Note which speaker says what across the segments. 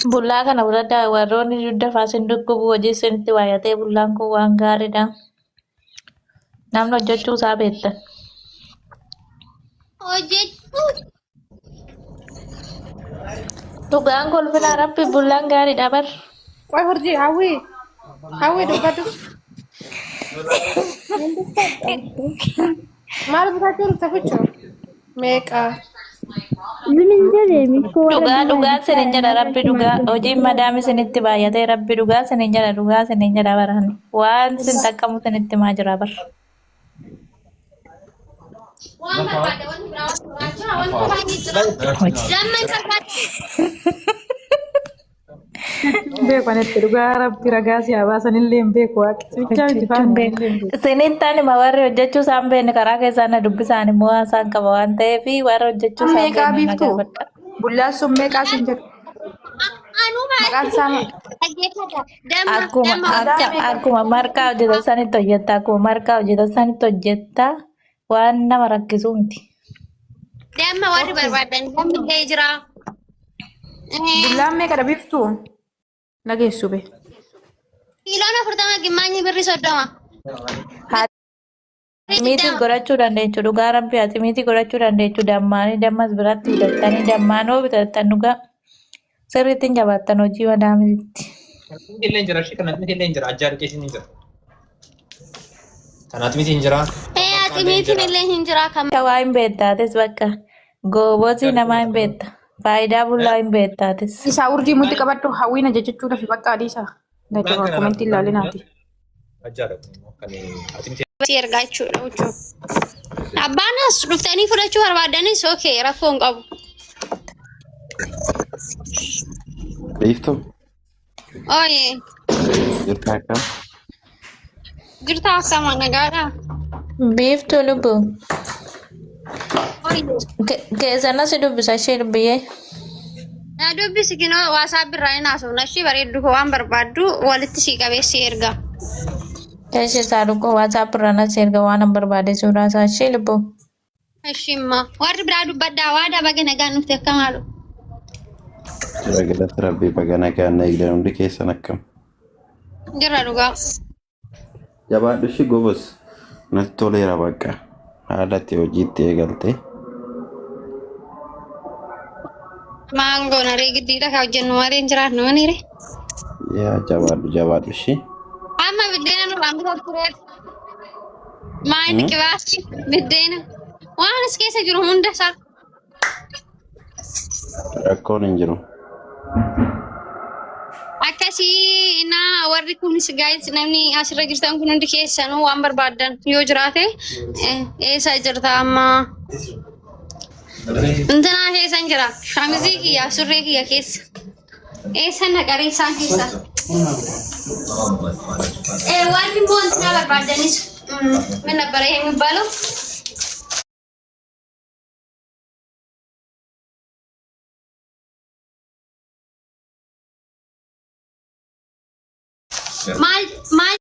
Speaker 1: Bullaa kana fudhadhaa warroonni dugda fa'aa sin dhukkubu hojii isinitti baay'atee bullaan kun waan gaariidha. Namni hojjechuu isaa beektan.
Speaker 2: Hojjechuu
Speaker 1: Dhugaan kolfinaa rabbi bullaan gaariidha bar.
Speaker 3: Qoy hurjii hawwii hawwii dubbadhu. Hin dubbadha. Maal bitachuu dhufte fuchoo? Meeqa?
Speaker 4: Zimin jedhe mikkoo warra
Speaker 1: Dhugaa
Speaker 4: biyyaa
Speaker 1: dhugaa
Speaker 4: bittaa
Speaker 1: sinin jedha rabbi dhugaa
Speaker 4: irraa
Speaker 1: hojiin madaami isinitti baay'atee rabbi dhugaa sinin jedha dhugaa sinin jedha barani waan sin xaqqamu sinitti himaa jira bar.
Speaker 2: Waan barbaadde wanti biraa wanti biraa jira wanta baay'ee jira.
Speaker 1: Hojii.
Speaker 2: Damma hin barbaadde.
Speaker 5: Hin beeku ani itti dhugaa rabbi ragaa si haa baasan illee hin beeku waaqi. Bichaa miti
Speaker 1: Hojjechuun
Speaker 5: faana
Speaker 1: beeku.
Speaker 5: illee hin beeku.
Speaker 1: Isinitti anima warri hojjechuu isaan beekne karaa keessaan na dubbisaan immoo haasaan qaba waan ta'eef warri hojjechuu isaan
Speaker 6: Meeqaa
Speaker 1: beekne na
Speaker 6: biiftuu?
Speaker 1: gaafadha.
Speaker 6: Bullaan sun meeqaa sin jedhu?
Speaker 2: Anuma
Speaker 6: Maqaan isaa
Speaker 2: dhaggeeffata. Damma
Speaker 1: Akkuma
Speaker 2: damma
Speaker 6: bullaan
Speaker 1: akka
Speaker 6: meeqa?
Speaker 1: akkuma marqaa hojjetan sanitti hojjetta akkuma marqaa hojjetan sanitti hojjetta waan nama rakkisuu miti.
Speaker 2: Damma warri
Speaker 6: Okay.
Speaker 2: barbaadan dammi illee jira.
Speaker 6: Bullaan meeqadha biiftuu? Nageessu be.
Speaker 2: Kiiloon 40 gimmaanyi birri 30. Birri
Speaker 1: Atiimiitis
Speaker 2: 20.
Speaker 1: godhachuu dandeechu dhugaa rabbi atiimiitii godhachuu dandeechu dammaanii dammas biratti bitattanii dammaanoo bitattan dhugaa sirriitti hin jabaattan hojii madaamiitti.
Speaker 7: Kanaatiin illee jira, ishee kanaatiin illee jira, ajjaa dhiqeessin hin jira. Kanaatiin hin jira,
Speaker 2: Ee
Speaker 7: marqaan illee hin
Speaker 2: atiimiitiin
Speaker 7: jira.
Speaker 2: illee hin jira kan
Speaker 1: Akka waa hin beektaatis bakka goobosii namaa hin beekta. Faayidaa bullaa hin beektaatis.
Speaker 6: Isaa urjii mutti qabadhu hawwiin ajajachuudhaaf bakka adiisaa.
Speaker 7: Bullaan
Speaker 6: Najaba
Speaker 7: kana
Speaker 6: komentii ilaalinaati.
Speaker 7: ajjaadha kun immoo kan atiimiti
Speaker 2: si ergaa jechuudha jechuudha. Abbaan as dhuftanii fudhachuu barbaadanis okee rakkoo hin qabu.
Speaker 8: Biiftuu
Speaker 2: Ooyee
Speaker 8: jirta akkam?
Speaker 2: jirta akkama nagaadha.
Speaker 1: Biiftuu lubbu.
Speaker 2: Ooyee
Speaker 1: Keessana si dubbisa ishee lubbiyyee.
Speaker 2: Na dubbisi kinoo waasaap irraa hin haasofna ishii bareeddu koo waan barbaaddu walitti sii qabee si erga.
Speaker 1: Ishee isaa dhukkoo WhatsApp irraa na si erga waan hin barbaade suuraa isaa ishee lubbu.
Speaker 2: Ishimma warri biraa dubbadhaa waadaa baga nagaan dhufte akka maalu.
Speaker 8: Jira galata rabbii baga nagaan na eegdan hundi keessan akkam?
Speaker 2: Jirra dhugaa.
Speaker 8: Jabaadhu ishii gobos natti toleera bakka haala itti hojiitti eegalte.
Speaker 2: Maangoo naree giddiidha kaa hojjennu malee hin jiraannu maniire.
Speaker 8: Yaa jabaadhu jabaadhu ishii.
Speaker 2: Amma biddeena nurraan bitaa tureera. Maayini qibaasi biddeena. Waan as keessa jiru hunda isaa.
Speaker 8: Rakkoon hin jiru.
Speaker 2: Akkasii na warri kunis guys namni asirra jirtan kun hundi keessanuu waan barbaaddan yoo jiraate eessa jirta amma? Intinaa keessan jira. Shamizii kiyya surree kiyya keessa. Eessa naqaree isaan keessa? Warri immoo intinaa barbaaddanis ምን ነበረ ይሄ የሚባለው? Maal maal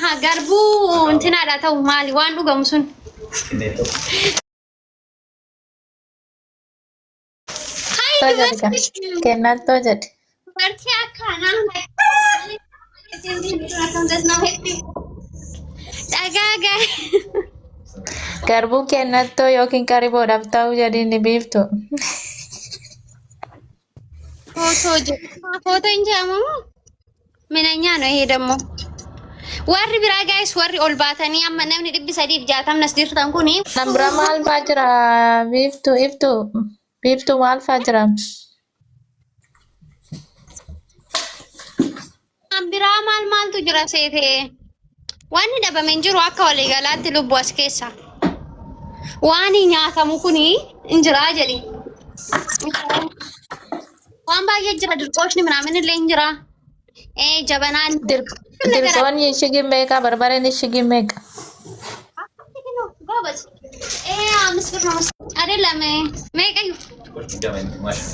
Speaker 2: haa garbuu intinaadha ta'u maali waan dhugamu sun. Hai
Speaker 1: Too jedhi kan.
Speaker 2: dubartii
Speaker 1: Kennattoo jedhi.
Speaker 2: dubartii akkanaa dhagaa gaa
Speaker 1: Garbuu kennattoo yookiin qariboodhaaf ta'uu jedhiin ni biiftu.
Speaker 2: Footoo jedhu footoo hin jedhamu moo? ምንኛ ነው ይሄ ደግሞ warri biraa guys warri ol baatanii amma namni 360 as jirtan kuni
Speaker 1: Kan biraa maal fa'aa jira biiftuu iftuu biiftuu maal fa'aa jira?
Speaker 2: Kan biraa maal maaltu jira seete? Wanni dhabame hin jiru akka waliigalaatti lubbu as keessa. Waan nyaatamu kuni hin jiraa jedhi. Waan baay'ee jira dirqooshni minaamin illee hin jira. Ee jabanaan
Speaker 1: Dirqoonni ishigin meeqa barbareen ishigin meeqa?
Speaker 2: ጎበዝ አምስት ብር ነው መሰለኝ አይደለም meeqa 20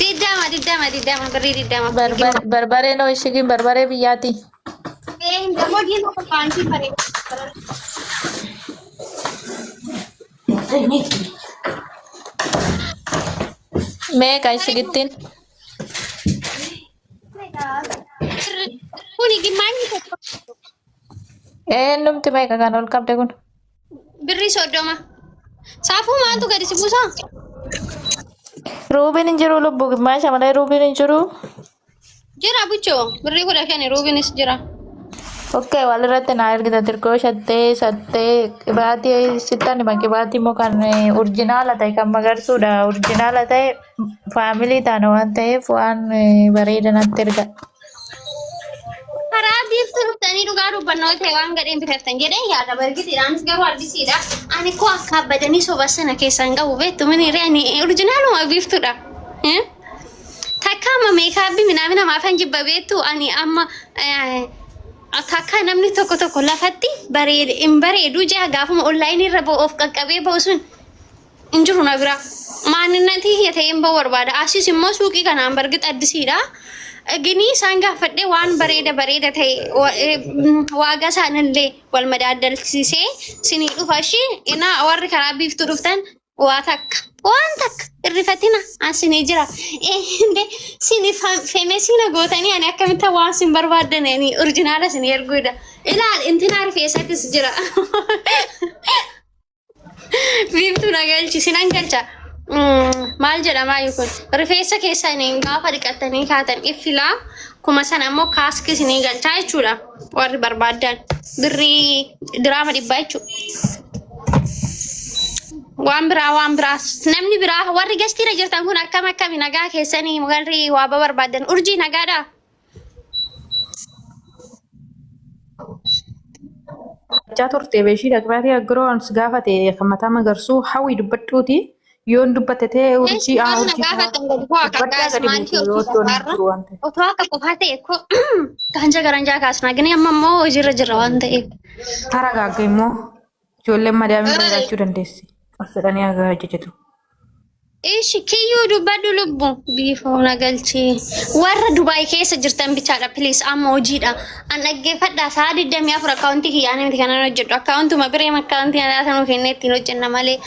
Speaker 2: 20 20 birrii 20
Speaker 1: Barbareen hoo ishigin barbaree biyyaati.
Speaker 2: ደግሞ diimaa paantii bareeda.
Speaker 1: Meeqa ishigittiin?
Speaker 2: Kuni gimmaanyi tokko
Speaker 1: Eenyumti meeqa kan ol qabde kun?
Speaker 2: birrii 30. Saafuu maaltu gadi si buusaa?
Speaker 1: Ruubiin hin jiru lubbu gimmaasha malee ruubiin hin jiru.
Speaker 2: Jira buchoo birrii 15 ruubinis jira.
Speaker 1: Okay, walirratti naa ergita tirkoo shattee sattee qibaatii sittan hima qibaatii immoo kan urjinaala ta'e kan magarsuudha. Urjinaala ta'e faamilii taana waan ta'eef waan bareeda natti erga.
Speaker 2: Karaa biiftuu dhuftanii dhugaa dubbannoo ta'e waan gadheen bitattan jedhee yaada bargitiidhaanis garuu addisiidha. Ani koo akka abbadanii soba sana keessaa hin qabu beektu mini ani urjinaaluma biiftuudha. Takka amma meekaappii minaamina maafan jibba beektu ani amma takka namni tokko tokko lafatti bareede hin bareedu jaa gaafuma onlaayinii irra ba'u of qaqqabee ba'u sun hin jiru na bira. Maaninnatii kiyya ta'een ba'u barbaada. Asis immoo suuqii kanaan bargix addisiidha. Ginii isaan gaafadhee waan bareeda bareeda ta'e waaga isaanillee wal madaaddalchisee sinii dhufa ishii inaa warri karaa biiftuu dhuftan waa takka waan takka irrifatina an sinii jira. Inde sini feemesii na gootanii ani akkamitti waan sin barbaaddan ani orjinaala sinii erguudha. Ilaal intinaa rifeessattis jira. Biiftuu na galchi sinan galcha. Maal jedhamaa iyyuu kun rifeensa keessaniin gaafa dhiqattanii kaatan iffilaa kuma sana immoo kaaskii isinii galchaa jechuudha warri barbaaddan birrii diraama dhibbaa jechuudha. Waan biraa waan biraas namni biraa warri gastiirra jirtan kun akkam akkami nagaa keessanii warri waa barbaaddan urjii nagaadhaa.
Speaker 6: Jechaa turte beeshii dhaqbaatii agiroo si gaafate kan mataa magarsuu hawwi dubbadhuuti yoon dubbatte ta'e urjii aa
Speaker 2: Waan na
Speaker 6: urjii
Speaker 2: gaafatan gadi bu'aa kan
Speaker 6: dubbadhaa
Speaker 2: gaas
Speaker 6: gadi
Speaker 2: maaliif
Speaker 6: buutu yoo
Speaker 2: hojii
Speaker 6: iddoon hin
Speaker 2: qofaarra
Speaker 6: jiru waan ta'eef.
Speaker 2: otoo akka qofaa ta'e ko ganja garanjaa kaasna gini amma immoo hojiirra jirra waan ta'eef.
Speaker 6: Taragaagga immoo ijoolleen madaamii bira jiraachuu dandeessi. Ol fedhanii haga hojjetu.
Speaker 2: Ishi kiyyuu dubbadhu lubbu biifoo na galchee warra Dubaay keessa jirtan bichaadha please amma hojiidha an dhaggeeffadha sa'a 24 akkaawuntii kiyyaan miti kanan hojjedhu akkaawuntuma bireem akkaawuntii alaa sanuu kennee ittiin hojjenna malee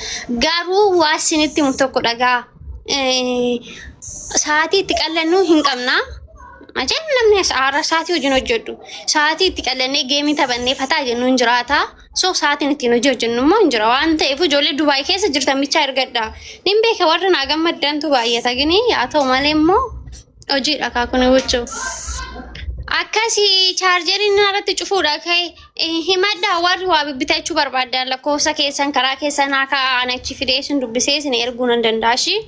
Speaker 2: garuu waa isinitti himu tokko dhagaa sa'aatii itti qallannu hin qabna. Ajaan namni as aara sa'aatii hojiin hojjedhu sa'aatii itti qallannee geemii taphannee fataa jennu hin jiraata. So sa'aatiin ittiin hojii hojjennu immoo hin jira waan ta'eef ijoollee Dubaay keessa jirtan bichaa ergadha. Nin beeka warri naa gammaddantu baay'ata gini haa ta'u malee immoo hojiidha kaakun gochuu. Akkasii chaarjeriin irratti cufuudha ka'e himadhaa warri waa bibbitachuu barbaaddan lakkoofsa keessan karaa keessan haa kaa'an achi fidee isin dubbisee isin erguu nan danda'a ishii.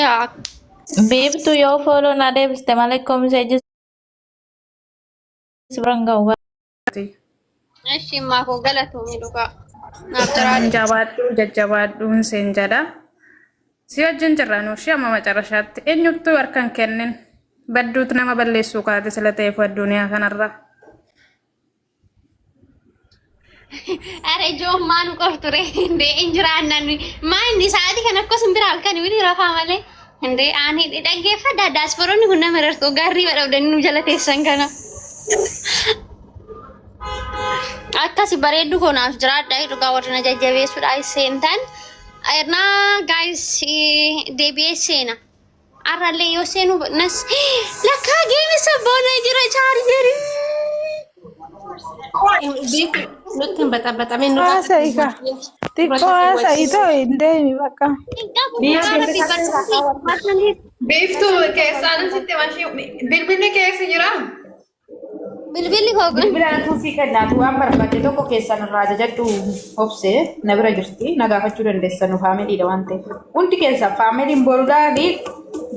Speaker 2: Yaa
Speaker 1: Biiftuu yoo fooloo naa deebiste malee komiseejii si biran ga'u.
Speaker 2: Eshi maa koo galatoomi dhugaa. Naaf jiraadhu.
Speaker 9: Jabaadhu jajjabaadhuun seen jedha. Si wajjin jirra nuushi amma macarashaatti eenyuttuu harka hin kennin. Badduutu nama balleessuu kaate sila ta'eef addunyaa kanarra.
Speaker 2: Are ijoon maa nu qortu ree hindee hin jiraannan maa inni sa'aatii kan akkas hin bira halkan wili rafaa malee hindee aan hidhe dhaggeeffadha daasporoonni kun nama rartu gaarrii badhabdanii nu jala teessan kana. Akkasi bareeddu koo naaf jiraadha dhugaa warri na jajjabeessuudha seentan. Naa gaayis deebi'ee seena. Arrallee yoo seenu nas lakkaa geemi sabboona jira chaarjerii.
Speaker 3: Nutti hin baxabaxamin nurra
Speaker 5: Haasa'i kaa. Xiqqoo haasa'i ta'u hin deemi bakka.
Speaker 2: Hin qabu dhugaa rabbi barsiisanii.
Speaker 10: Biiftuu keessaan sitti mashii bilbilli keessa jira.
Speaker 2: Bilbilli koo kun
Speaker 6: Bilbila anatu sii kennaatu waan barbaadde tokko keessan irraa ajajadhu obsee na bira jirti na gaafachuu dandeessa nu faamiliidha waan ta'eef. Hundi keessan faamiliin boruudhaan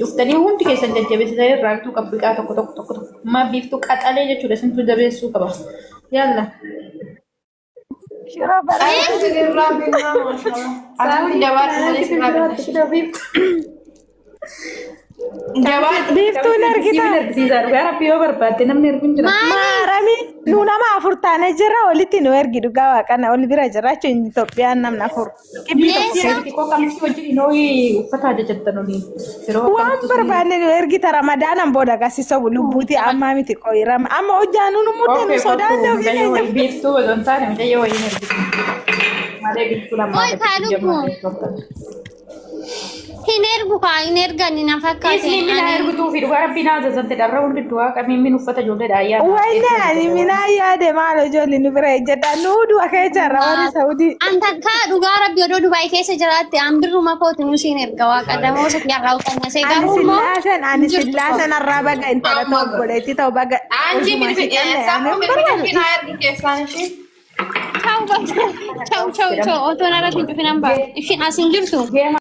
Speaker 6: dhuftanii hundi keessan jajjabeessitanii irraa bituu qabdu qaa tokko tokko tokko tokko. Ammaa biiftuu qaxalee jechuudha isintu jabeessuu qaba. Yalla.
Speaker 5: Shiroo bareeda.
Speaker 10: Irraa binnaa maashallah. Ati jabaadhu malee sirraa binna. Jabaadhu.
Speaker 5: Biiftuun argitaa?
Speaker 6: Sibiila argisiisaa dhugaa rabbi yoo barbaadde namni ergu hin jira.
Speaker 5: Maarami nu nama afur taanee jirra walitti nu ergi dhugaa waaqana ol bira jirra jechuun Itoophiyaan namni afur. Qibbii tokko keessa.
Speaker 6: Xiqqoo qamisi wajjin hooyi uffata ajajattan olii. Yeroo
Speaker 5: Waan
Speaker 6: akkamittu sun
Speaker 5: barbaanne nu ergita ramadaanaan booda gasi sobu lubbuuti ammaa miti qoyi rama amma hojjaanuu nu mudde nu
Speaker 6: Oke, kottu
Speaker 5: sodaanne ofii
Speaker 6: mucayyoo
Speaker 5: keenya.
Speaker 6: wayii biiftuu osoo hin taane mucayyoo wayii hin ergitu. Malee biiftuu
Speaker 2: Oi
Speaker 6: lammaa
Speaker 2: kaa
Speaker 6: irratti
Speaker 2: lubbu.
Speaker 6: jammarree turtan.
Speaker 2: Hin Hin ergu kaa hin ergan na fakkaate.
Speaker 6: Isni mina ergutuu fi dhugaa rabbii naa zazante dharra hundi du'aa qabni min uffata ijoollee dha ayyaana.
Speaker 5: Wayne ani minaa yaade maal ijoolli nu bira ejjedha. Nuu du'a kee jirra warri Saudii.
Speaker 2: An takka dhugaa rabbi odoo Dubaay keessa jiraatte an birruma kooti nu siin erga waaqa damoosa kiyyarraa uffannasee
Speaker 5: Ani
Speaker 2: garuu immoo
Speaker 5: sillaasan ani sillaasan arraa baga intala ta'u obboleettii ta'u baga
Speaker 10: Anchi
Speaker 5: osuma si kenne ani
Speaker 10: sammuu
Speaker 5: hin
Speaker 10: bilbila
Speaker 5: barbaadu.
Speaker 10: fi naa ergi keessaan ishee.
Speaker 2: Ciao ciao ciao ciao otoo narratti hin cufinan ba'a. Ishiin as hin jirtu.
Speaker 6: Geema